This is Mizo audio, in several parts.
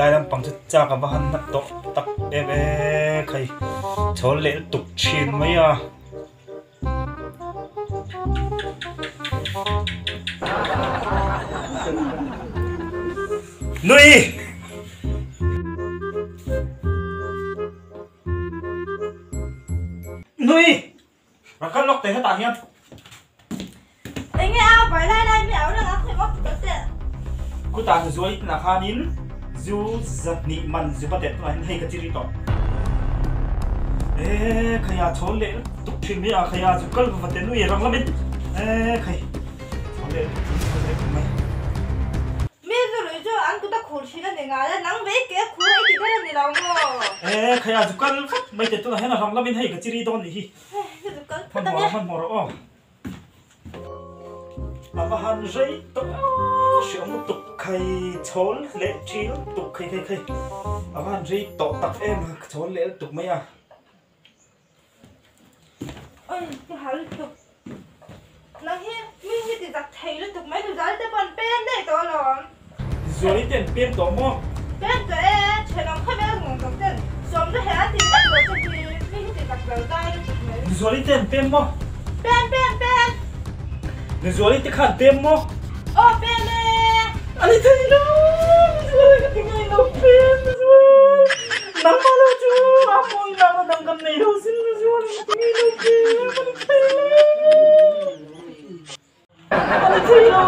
Tlai lampang chu chak a va han na tawh tak em e khai chhawl leh lutuk thin mai a. Nui! Nui! Rawn kal lawk teh hetah hian. Enge a vai lai lai mi au reng a khawi vak ta che. Khutah nu zual i tunah khanin zu zahnih man zu va tet tunah hian hei ka chi rih tawh. Ee khai a chhawn leh lutuk thin mai a khai a zu kal va va te nui rang lamin ee khai chhawn leh lutuk thin chhawn leh lutuk mai. Mi zu lui chu an kut a khur thin a ni ngai a, nang ve i ke a khur a i ti ber a ni lo maw? Ee khai a zu kal vat mai te tunah hian a rang lamin hei ka chi rih dawn nih hi. Hmanhmawh rawh hmanhmawh rawh aw. A va han rei tawh hriam lutuk khai chhawl leh thi lutuk khai khai khai a va han rei tawh tak em a chhawl leh lutuk mai a. Oi ka hal lutuk nang hi mi hi ti zak thei lutuk mai nu zal te pawh an pem daih tawh alawm. Zuali te an pem tawh maw? Pem tawh e, thenawm kha vel ngun tawk ten sawm chu heh an ti vek lo che hi, mi hi ti zak lo zai lutuk mai. Nuzuali te an pem maw? Pem pem pem. Nuzuali te kha an pem maw? Aw pem e. A ni thei lo, Nuzuali ka ti ngai lo pem Nuzual. Nangmah lo chu a mawi lak na dang kan nei lo sin Nuzuali ka ti ngai lo pem a ni thei lo.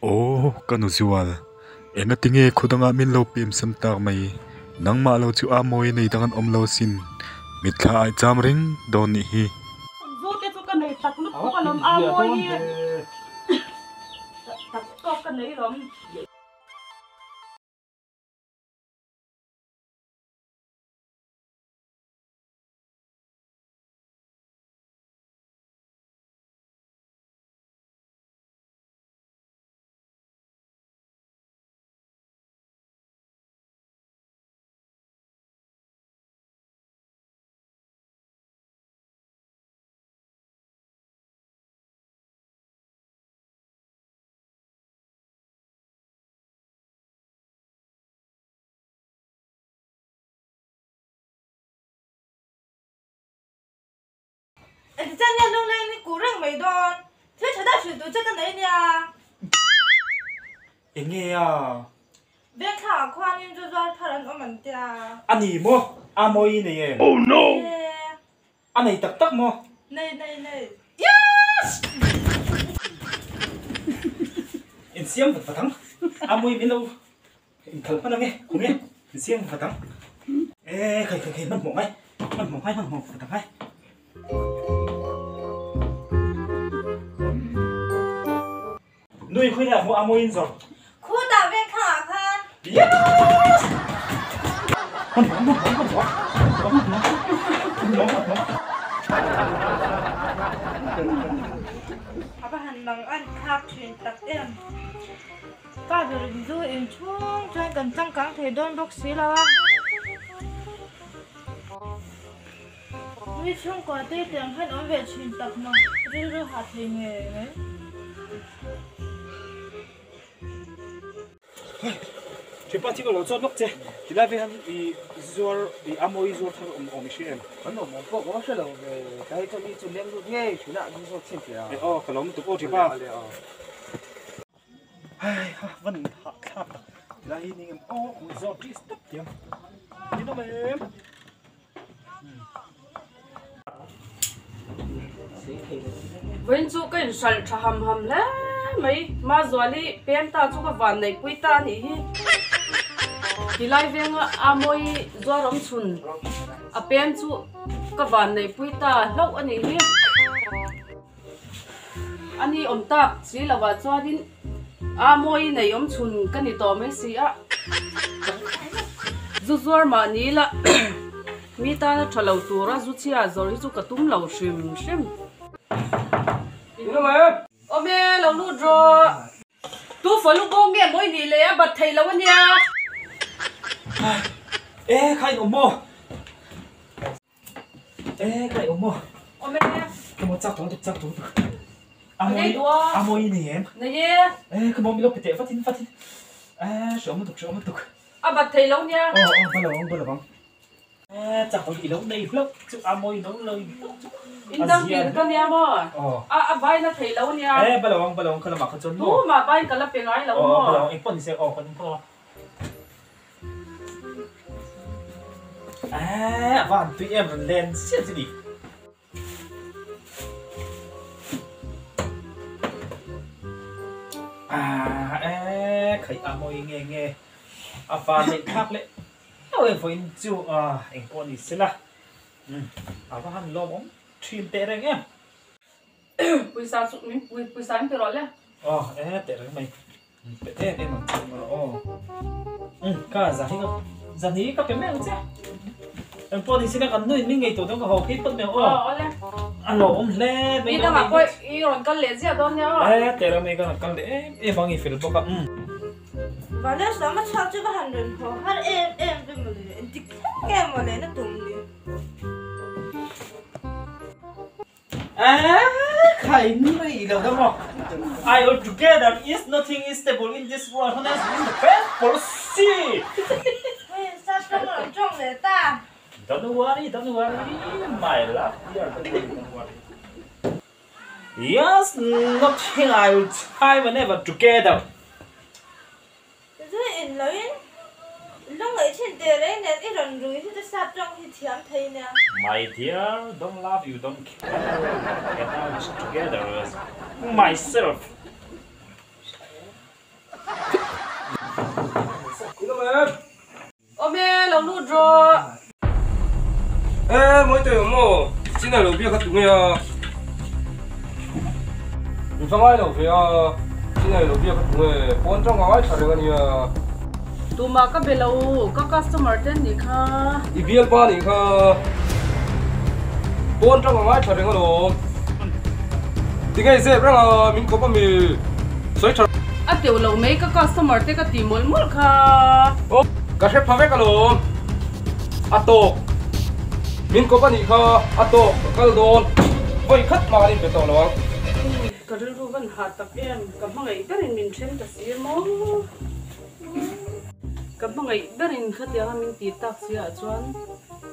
Aw ka nu Zual, engatinge khawdangah min lo pem sam tak mai, nangmah lo chu a mawi nei dang an awm lo asin, mitthla ai cham reng dawn nih hi. Zute chu ka nei tak lutuk alawm a mawi hi tak tawk ka nei lawm. Engtichuan nge lungleng ni kur reng mai dawn? Thil tha deuh hrilh tur che ka nei nia. Enge a? Veng thlangah khuanin zu zuar thar an awm an tia. A ni maw? A mawi nei em? Oh no! A nei tak tak maw? Nei nei nei. Yes! Insiam vat vat ang. A mawi min lo inkhal hman ang e. Khawnge insiam vat ang. E khai khai khai hmanhmawh ngai. Hmanhmawh ngai hmanhmawh vat ang ngai. Nui khawi leh a mawi in zawr. Khutah veng thlangah khan. Yes! Hmanhmawh hmanhmawh hmanhmawh hmanhmawh hmanhmawh hmanhmawh. A va han mang an thlak thin tak em. Pa ber in zu in chhung chuan kan changkang thei dawn bawk si lo a. Mi chhungkua te tiang hian awm ve thin tak maw rilru hah thei ngei mai. Thipa thing a lo chawt lawk che tilai ve hian i zuar i a mawi zuar thar awm awm i hria em? Kan awm awm pawh ka va hre lo ve ta hi chuan mi chu leng lut ngei thin a zu zawk chhin teh a. E aw ka lo lutuk aw thipa. Hei ha van hah thlak tak tilai hi ni ngem aw zawk tih step tiang ni nawm em. Vawiin chu ka inhralh tha ham ham hle mai. Mazuali pem ta chu ka van neihpui ta a nih hi. Tilai venga a mawi zuar awm chhun a pem chu ka van neihpui ta hlauh a nih hi. A ni awm tak si lovah chuanin a mawi nei awm chhun ka ni tawh mai si a. Zu zuar mah ni ila mi tana tha lo tura zu chhia zawrh hi chu ka tum lo hrim hrim. Awm e, lo lut rawh. Tu falu bawng nge mawi nih leh a bat thei lo a nia. E, kha in awm maw? E, kha in awm maw? Awm e. Ka maw chak tawh lutuk chak tawh lutuk. Ka nei duh a. A mawi i nei em? Nei e. E ka maw milo pe teh vatin vatin. E hreawm lutuk hreawm lutuk. A bat thei lo nia. Aw aw ba lo ang ba lo ang. E chak tawh lutuk i lo nei hlauh chu a mawi no lo in hlauh chu. In dang pin ka nia maw? A a bain a thei lo nia. E ba lo ang ba lo ang kha lamah kha chuan maw. Tumah bain ka la pe ngai lo maw? Aw ba lo ang engpawh ni se aw kan inpawh a. Eeh a va han tui em rawn len chiah chu ni. Aah eeh khaih a mawi nge nge a van neih thlak leh hlauh em vawiin chu aah engpawh ni sela umm a va han lawmawm thin teh reng em. Pawisa chu min pawisa min pe rawh le. Aw eeh teh reng mai. Pe em em ang che rawh aw. Umm ka zan hi ka zan hi ka pe mai ang che. Eng pawh ni sila kan nuin min ngei tawh dawn ka haw phei phawt mai ang aw. Aw awle. A lawmawm hle mai. I dangah pawh i rawn kal leh ziah dawn nia aw. E teh rang mai ka rawn kal leh em em ang i fel bawk a umm. Vanlal Sawma chhuak chu va han rawn haw har em em ve mawle, engtik thleng nge mawle na tum ni. I all together is nothing is stable in this world honest is the best policy. Hei sap rawng rawn tawng leh ta. Don't worry don't worry my love dear don't worry don't worry Yes nothing I will time and never together. Zui in lo in lungngaih thin teh reng nen i rawn rui hi chu sap tawng hi thiam thei nia. My dear don't love you don't care and now it's together as myself. Awm e, lo lut rawh. E, mawi tawih awm maw? Chin a lo biak a tu nge a? I va ngai lo ve a, chin a lo biak a tu nge? Pawn tang ka ngai tha reng a nia. Tumah ka be lo, ka customer te an nih kha. I bialpa nih kha. Pawn tang ka ngai tha reng alawm. Tinge i zep reng a, min kawp a mi? Sawi tha. A teuh lo mai ka customer te ka ti mawlh mawlh kha. Aw ka hre pha vek alawm. A tawk. Min kawp a nih kha a tawk ka kal dawn. Vawi khat mah kan inpe tawh lo ang. Ui ka rilru van hah tak em ka hmangaih berin min then ta si maw. Ka hmangaih berin khatianga min ti tak si ah chuan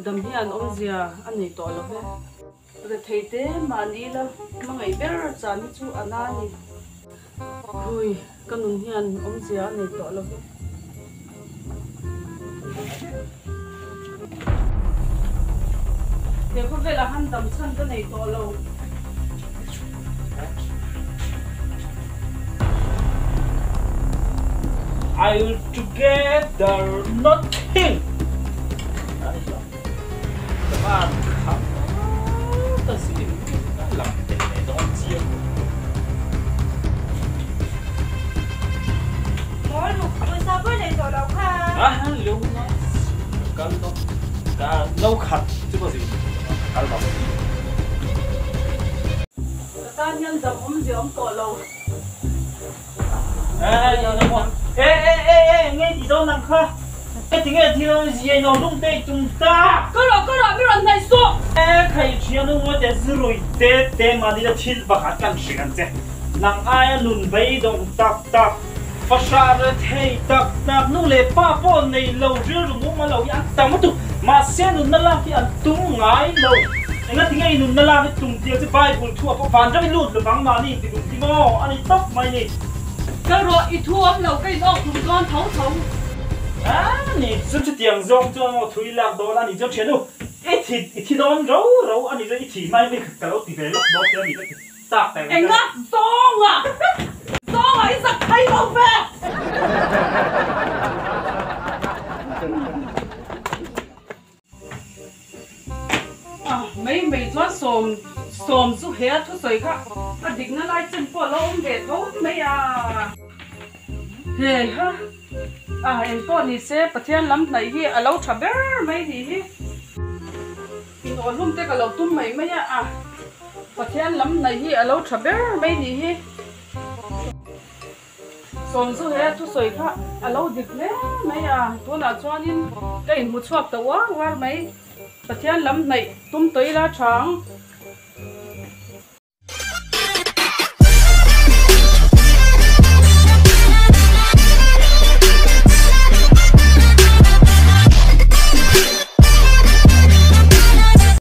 dam hian awmzia a nei tawh lo ve. Rethei te mahni ila hmangaih ber chan hi chu a na a ni. Hui, ka nun hian awmzia a nei tawh lo ve. He khawvelah han dam chhan ka nei tawh lo. I will together nothing. Ka kham ka zin lang teh leh dawn chiang. Maw luk pawisa pawh nei tawh lo kha. A lung a kal dawn ka no khat chu ka zin ka kal lo. Ka tan hian dam awm zia awm tawh lo. E e e e nge ti dawn ang kha e ti nge thil ziai no lung te tum ta. Ka rawh ka rawh mi rawn hnaih suh. E khai thian u ngawi te zirui te te mahni la thil pakhat kan hrilh ang che. Nang aia nun beidawng tak tak, fahrah re thei tak tak, nu leh pa pawh nei lo rilru mumal lo hi an tam lutuk. Mahse nunna lak hi an tum ngai lo. Engati nge i nunna lak hi tum tir chu Bible thu a pawh vanram i lut lovang mahni inti lung hi maw a ni tawp mai ni. Kal rawh, i thu awm lo ka in awk tum dawn tho tho. A ni chu chutiang zawng chuan aw thu i lak dawn a ni chuan thiannu i thi i thi dawn ro ro a ni chuan i thi mai mai khat ka lo ti ve lawk dawn che a ni ka ti tak tak Enga zawnga zawnga i zak thei lo ve. Mai mai chuan sawm sawm chu he a thusawi kha a dikna lai chen pawh a lo awm ve tho mai a. Hei ha a eng pawh ni se Pathian lam hnaih hi a lo tha ber mai ni hi. Inawh hlum te ka lo tum mai mai a, Pathian lam hnaih hi a lo tha ber mai ni hi. Sawmzu he a thusawi kha a lo dik hle mai a, tunah chuanin ka inhmu chhuak ta uar uar mai. Pathian lam hnaih tum tawh ila tha ang.